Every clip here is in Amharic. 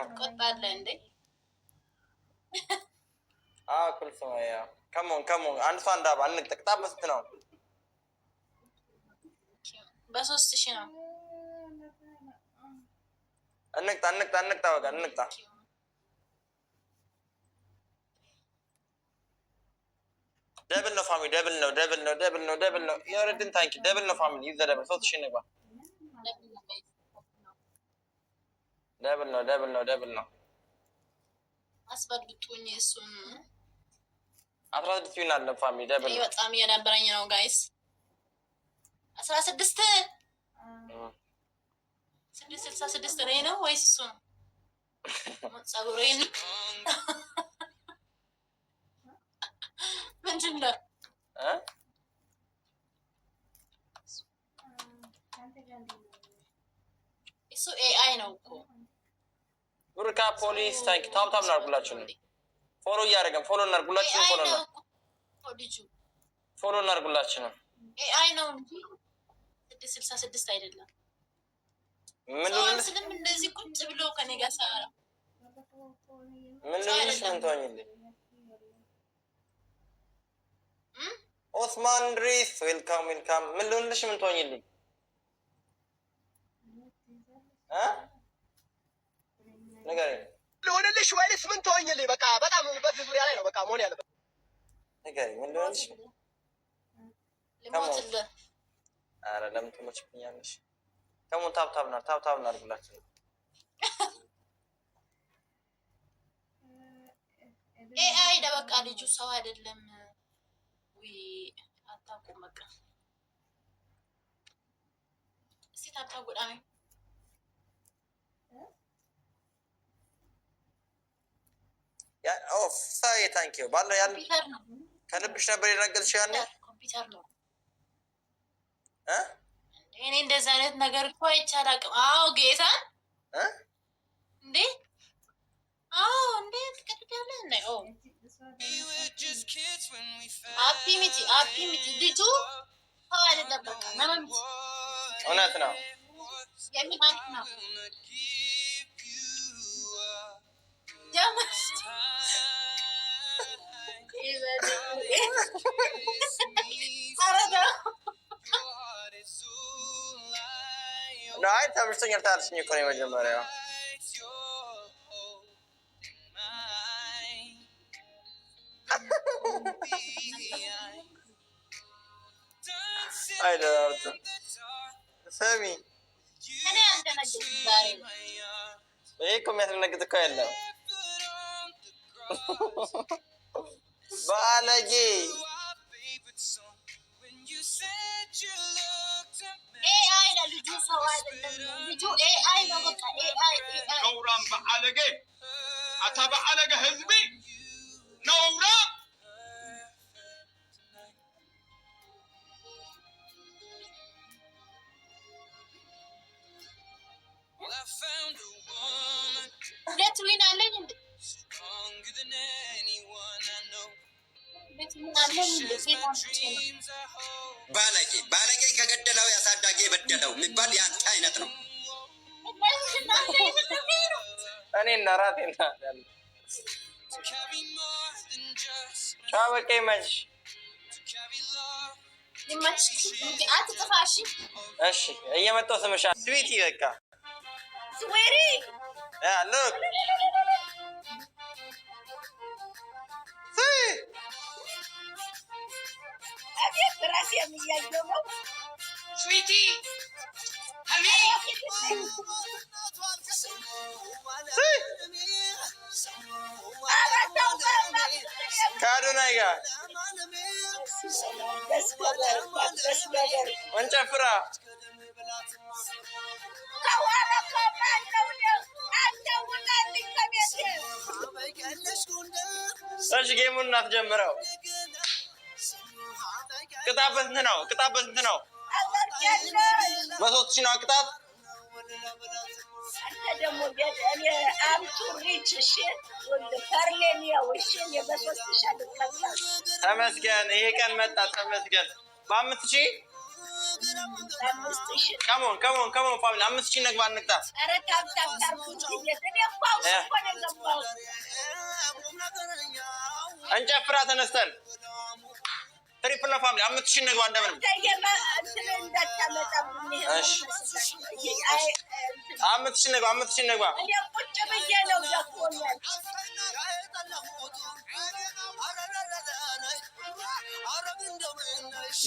ትቆጣለህ እንዴ? አዎ ኩልሱም፣ yeah, come on, come on። አንድ ሰው አንድ አበባ እንቅጣ። ቅጣት በስንት ነው? በ3000 ነው። እንቅጣ፣ እንቅጣ፣ እንቅጣ፣ በቃ እንቅጣ። Double ነው family፣ double ነው፣ double ነው፣ double ነው፣ double ነው። የወረድን thank you። Double ነው family፣ use double። 3000 እንግባ። Double ነው፣ double ነው፣ double ነው። አስበልጡኝ እሱን። 16 win አለን family፣ double እኔ ነው። በጣም እየደበረኝ ነው guys። 16 666 እኔ ነው ወይስ እሱ ነው? ጸጉሬን ምንድን ነው? እ? እሱ AI ነው እኮ። ቡርካ ፖሊስ thank you። Tap tap እናድርጉላችሁ ነው። Follow እያደረገን follow እናድርጉላችሁ። AI Follow ነው እኮ ልጁ። Follow እናድርጉላችሁ ነው። AI ነው እንጂ 666 አይደለም። ምን ሰው ልሁንልሽ? ስልም እንደዚህ ቁጭ ብሎ ከኔ ጋር ሰራ። ምን ልሁንልሽ? ምን ትሆኝልኝ? ኦስማን ድሪስ welcome, welcome። ምን ልሁንልሽ? ምን ትሆኝልኝ? እ፣ ንገሪኝ። ልሆንልሽ ወይንስ ምን ትሆኝልኝ? በቃ በጣም በዚህ ዙሪያ ላይ ነው በቃ መሆን ያለበት። ንገሪኝ። ምን ልሁንልሽ? ልሞትልህ። ኧረ ለምን ትሞችብኛለሽ? Come on, tap tap ና tap tap እናድርጉላችሁ። AI ደበቃ ልጁ ሰው አይደለም። ውይ አታውቁም። በቃ እስቲ tap tap ጎዳሜ። ኦ ሳይ thank you ባለው ያን ኮምፒውተር ነው። ከልብሽ ነበር የደነገጥሽ ያኔ? ኮምፒውተር ነው። እ? እኔ እንደዚህ አይነት ነገር እኮ አይቼ አላውቅም። አዎ ጌታ። እ? እንዴ፣ አዎ እንዴ፣ ትቀልዳለህ እንዴ? ኦ አፒ ሚቲ አፒ ሚቲ ልጁ ሰው አይደለም። በቃ ነመምት እውነት ነው። የሚማት ነው። ጀመር። ኧረ ተው። አይ ተመችቶኛል ታልሽኝ እኮ ነው የመጀመሪያው። አይ ደራርቱ ስሚ፣ እኔ አልደነግጥም ዛሬ። ይሄ እኮ የሚያስደነግጥ እኮ የለም። ባለጌ። AI ነው ልጁ፣ ሰው አይደለም። ልጁ AI ነው። በቃ AI AI። ነውራም በዓለጌ፣ አታ በዓለጌ ህዝቢ ነውራም። ሁለት win አለኝ እንዴ? ሁለት win አለኝ እንዴ? ሴት አምጥቼ ነው። ባለጌ፣ ባለጌ ከገደለው ያሳዳጊ የበደለው የሚባል የአንተ አይነት ነው። እኔ እና ራቴ እና ቻው፣ በቃ ይመችሽ። ይመችሽ። አትጥፋ እሺ። እሺ እየመጣሁ ስምሻ sweetie በቃ። Sweetie. Yeah, look. See? አቤት ራሴን እያየሁ ነው። Sweetie ሀሚ። See? ኧረ ተው በእናትህ። ከአዶናይ ጋር ደስ ነገር እንኳን ደስ ነገር። እንጨፍራ። ከኋላ እኮ ማነው ነው? አንተ ውጣልኝ ከቤቴ። እሺ game ኡን እናትጀምረው። ቅጣት በስንት ነው? ቅጣት በስንት ነው? አወርጃለሁ። በ3000 ነው ቅጣት። አንተ ደግሞ እኔ I'm too rich እሺ፣ ፈርሌኒያው እሺ፣ እኔ በ3000 አልቀጣም። ተመስገን፣ ይሄ ቀን መጣ። ተመስገን። በ5000 5,000። Come on, come on, come on family፣ 5,000 ነግባ እንቅጣ። ኧረ tap tap ታርጉ። እኔ እኮ አሁን እኮ ነው የገባሁት። እንጨፍራ ተነስተን። Triple ነው family፣ 5,000 ነግባ እንደምንም። እንትን እንዳታመጣብኝ። እሺ። 5,000 ነግባ፣ 5,000 ነግባ። እኔ ቁጭ ብዬ ነው፣ ደክሞኛል።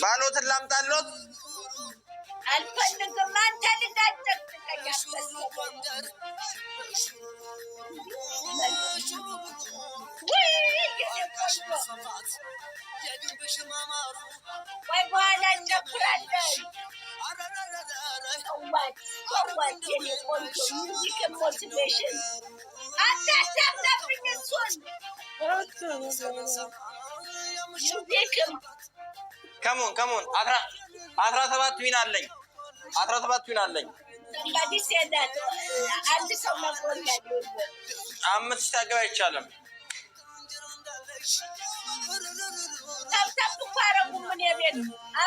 ባሎትን ላምጣሎት? አልፈልግም። አንተ ልጅ አትጨቅጭቀኝ። አስመሰለኝ። ውይ የኔ ቆንጆ፣ ቆይ በኋላ እንጨፍራለን። ሰዋት ሰዋት የኔ ቆንጆ፣ music motivation አታዳምጣብኝ እሱን music ም። Come on, come on። 17 win አለኝ። 17 win አለኝ። Somebody said that አንድ ሰው ነግሮኛል። 5,000 ታገባ አይቻልም። Tap tap እኮ አረጉም እኔ ቤት።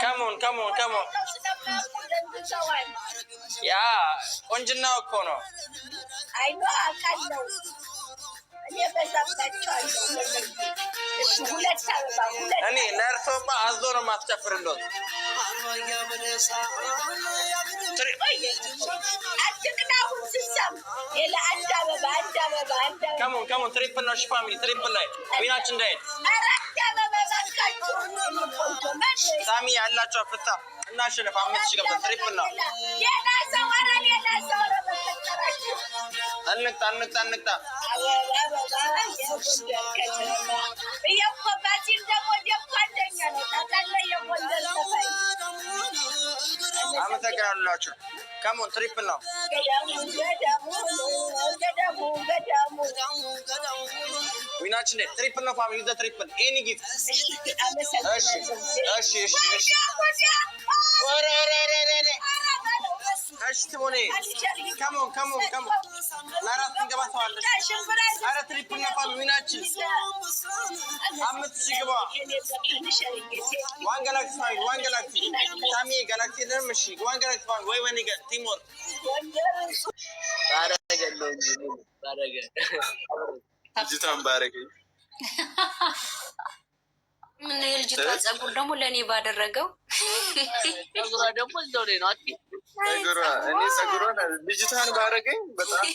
Come on, come on, come on። ሰው ስለማያውቁ ደንግጠዋል። ያ ቆንጅናው እኮ ነው። አይኖ አውቃለሁ። እኔ በዛባቸዋለሁ። እሺ ሁለት አበባ ሁለት። እኔ ለእርሶማ አዞ ነው የማስጨፍርሎት። አትቅናሁን ስሰም ሌላ አንድ አበባ፣ አንድ አበባ፣ አንድ አበባ። Come on, come on፣ triple ነው። እሺ family፣ triple ላይ win ኣችን እንዳይሄድ። ኧረ አንድ አበባ እባካችሁ። የኔ ቆንጆ ማነው? ሳሚ ያላቸው ፍታ እናሸንፍ። 5,000 ገብተን triple ነው። ሌላ ሰው፣ ኧረ ሌላ ሰው፣ ኧረ በፈጠራችሁ። እንቅጣ፣ እንቅጣ፣ እንቅጣ። አበባ አበባ የጎንደር ከተማ። እየኮ ባሲል ደግሞ እኮ አንደኛ ነው ታውቃለህ። የጎንደር ዘፋኝ። አመሰግናለሁ። Come on, triple ነው። ገዳሙ ገዳሙ ገዳሙ ገዳሙ። Win ኣችን እንዳይሄድ triple ነው family፣ the triple any gift። እሺ አመሰግናለሁ። እሺ እሺ እሺ። ወዲያ። ኧረ ኧረ ኧረ ኧረ! እሺ ትሞኔ፣ come on, come on, come on። ለአራት እንገባ ሰው አለሽ። ኧረ triple ነው family፣ win ኣችን 5,000 ግባ። One galaxy family, one galaxy። ሳሚ ጋላክሲ የለንም። እሺ one galaxy family ወይ ወይኔ teamwork። ባረገ ነው እንጂ ባረገ። ልጅቷን ባረገኝ። ምን የልጅቷ ጸጉር ደግሞ ለእኔ ባደረገው። ጸጉሯ ደግሞ እዛው ላይ ነው። አቲ ጸጉሯ እኔ ጸጉሯን ልጅቷን ባረገኝ በጣም።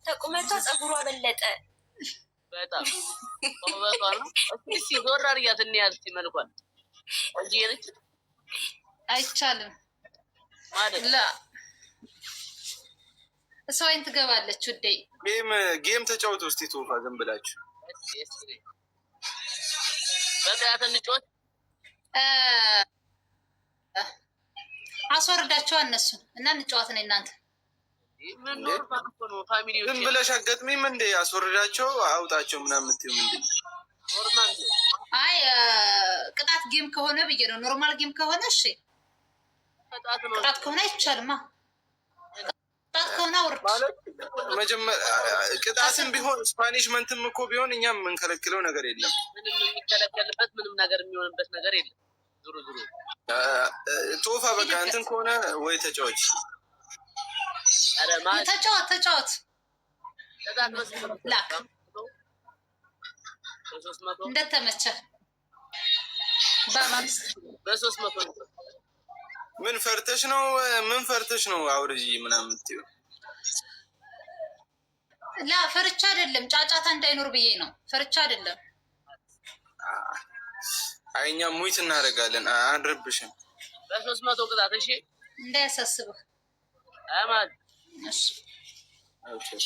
ተቁመቷ ጸጉሯ በለጠ። በጣም ውበቷ ነው። እስኪ እስኪ ዞር አድርጊያት እንያዝ እስኪ መልኳን። ቆንጆዬ ነች። አይቻልም። ማለት ላ እሷ አይን ትገባለች ውዴ። Game game ተጫውቶ እስቲ ቶፋ ዝም ብላችሁ። እስኪ እስኪ በቅጣት እንጫወት። አስወርዳቸው እነሱን እና እንጫወት ነው እናንተ። ምን normal እኮ ነው family ዎች። ዝም ብለሽ አትገጥሚም እንዴ? አስወርዳቸው አውጣቸው ምናምን የምትይው ምንድን ነው? Normal ነው። አይ ቅጣት game ከሆነ ብዬ ነው። Normal game ከሆነ እሺ፣ ቅጣት ነው። ቅጣት ከሆነ አይቻልማ። ቅጣት ከሆነ አውርድ። ማለት መጀመሪያ ቅጣትም ቢሆን punishment ም እኮ ቢሆን እኛም የምንከለክለው ነገር የለም። ምንም የሚከለከልበት ምንም ነገር የሚሆንበት ነገር የለም። ዙሩ ዙሩ ቶፋ በቃ እንትን ከሆነ ወይ ተጫዎች። ኧረ ማለት ተጫወት ተጫወት። ቅጣት መስሎኝ። ላክ። በ300። እንደተመቸ በ5። በ300 ነው። ምን ፈርተሽ ነው? ምን ፈርተሽ ነው አውርጂ ምናምን የምትይው? ላ ፈርቻ አይደለም፣ ጫጫታ እንዳይኖር ብዬ ነው። ፈርቻ አይደለም። አይ እኛ mute እናደርጋለን፣ አንረብሽም። በ300 ቅጣት እሺ። እንዳያሳስብህ። አማን። እሺ። Okay።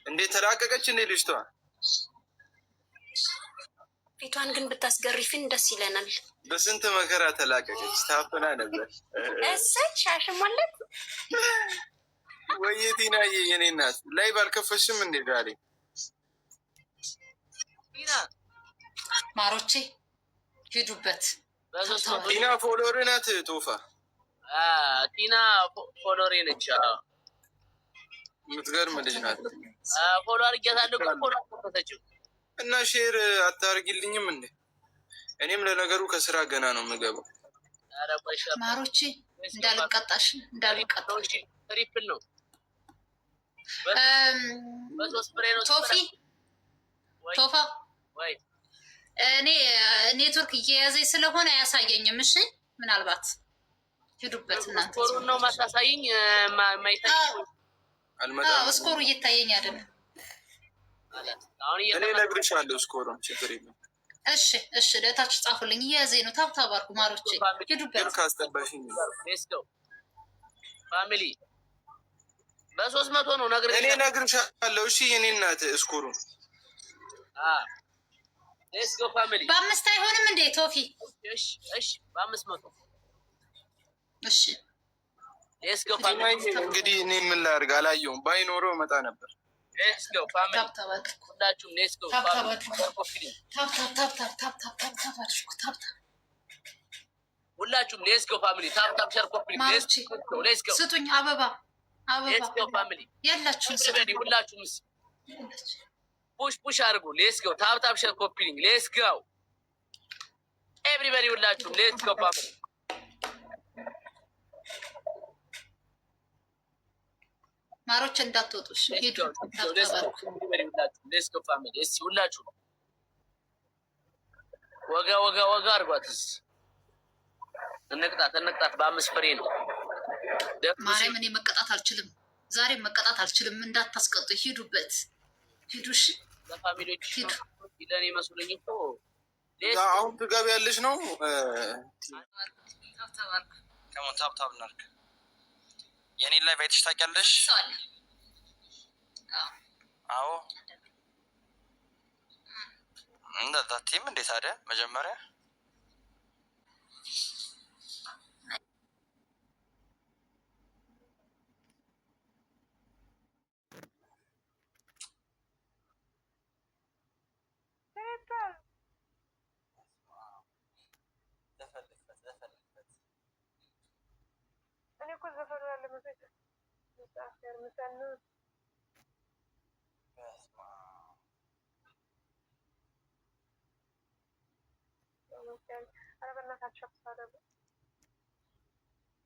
እንዴት ተላቀቀች እንዴ ልጅቷ? ፊቷን ግን ብታስገሪፍን ደስ ይለናል። በስንት መከራ ተላቀቀች። ታፍና ነበር። እሰይ ሻሽሞለት። ወይዬ ቲናዬ የኔ እናት ላይ ባልከፈሽም እንዴ ዛሬ? ቲና። ማሮቼ ሂዱበት። በ300። ቲና follower ናት ቶፋ። ቲና follower ኤ ነች። አዎ። የምትገርም ልጅ ናት። Follow አድርጊያታለሁ ግን follow አልከፈተችም። እና share አታርጊልኝም እንዴ? እኔም ለነገሩ ከስራ ገና ነው የምገባው። ኧረ ቆይ ሸባ ማሮቼ እንዳልቀጣሽ እንዳልቀጣ። Triple ነው። በሶስት ፍሬ ነው። ቶፊ ቶፋ ወይ እኔ ኔትወርክ እየያዘኝ ስለሆነ አያሳየኝም። እሺ ምናልባት ሂዱበት እናንተ። Score ኡን ነው ማታሳይኝ ማይታይ አልመጣም። Score ኡ እየታየኝ አይደለም። አሁን እኔ እነግርሻለሁ score ኡን፣ ችግር የለም። እሺ እሺ፣ ለታች ጻፉልኝ። እየያዘኝ ነው። Tap tap አድርጉ ማሮቼ፣ ሂዱበት። ግን ካስጠባሽኝ Let's go family በ300 ነው ነግሬሽ። እኔ እነግርሻለሁ። እሺ የኔ እናት score ኡን Let's go family። በአምስት አይሆንም እንዴ ቶፊ? እሺ እሺ፣ በ500። እሺ። Let's go family። እንግዲህ እኔ ምን ላድርግ አላየሁም። ባይኖረው እመጣ ነበር። Let's go family። Tap tap አድርጉ። ሁላችሁም let's go Tap tap Family። አድርጉ። Copy link። Tap tap tap tap tap tap tap tap አድርጉ። Tap tap። ሁላችሁም let's go family። Tap tap share copy link። Let's ማሮቼ go, let's go። ስጡኝ፣ አበባ Let's አበባ go family። ያላችሁን ስጡኝ። Everybody ሁላችሁም push push አድርጉ። Let's go, tap tap share copy link። Let's go everybody። ሁላችሁም let's go family። ማሮች እንዳትወጡ እሺ፣ ሂዱ። Tap tap አድርጉ። Let's go family። እስኪ ሁላችሁ ወጋ ወጋ ወጋ አድርጓት። እስኪ እንቅጣት እንቅጣት። በአምስት ፍሬ ነው። ማርያም እኔ መቀጣት አልችልም፣ ዛሬ መቀጣት አልችልም። እንዳታስቀጡ፣ ሂዱበት፣ ሂዱ። እሺ። ለ family ዎች ሂዱ። ለእኔ መስሎኝ እኮ። አሁን ትገቢያለሽ ነው። Tap tap አድርጉ። Come on, tap tap እናድርግ። የኔን live አይተሽ ታውቂያለሽ? ሰው አለ። አዎ፣ እንደዛ አትይም እንዴ ታዲያ መጀመሪያ? ዘፈልግበት ዘፈልግበት። እኔ እኮ ዘፈኑ ያለ መስሎኝ መጽሐፍ ያርምሳል። በስመ አብ። ኧረ በእናታችሁ አትሳደቡ።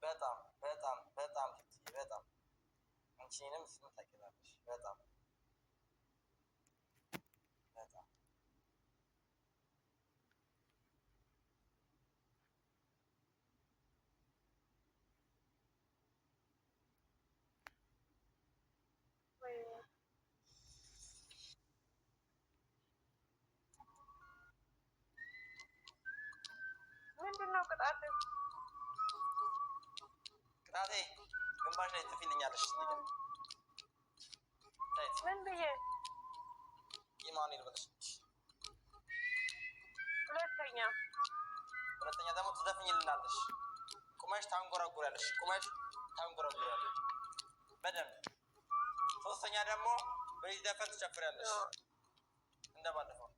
በጣም በጣም በጣም ትትዬ በጣም አንቺንም ስም ታውቂያለሽ። በጣም በጣም። ወይ ምንድን ነው ቅጣት? ቅጣቴ ግንባሽ ላይ ትፊልኛለሽ። እዚህ ጋር ታይት። ምን ብዬ? ኢማኑኤል ብለሽ። ሁለተኛ? ሁለተኛ ደግሞ ትዘፍኝልናለሽ። ቁመሽ ታንጎራጉሪያለሽ። ቁመሽ ታንጎራጉሪያለሽ በደንብ። ሶስተኛ ደግሞ በዚህ ዘፈን ትጨፍሪያለሽ እንደባለፈው።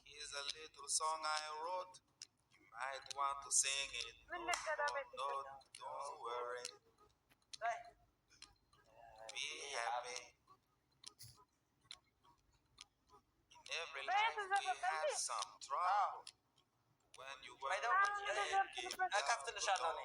Here's a little song I wrote. You might want to sing it. ምን ልቀጣ? No, don't worry. Be happy. In every life we have some trouble. When you worry, እከፍትልሻለሁ እኔ።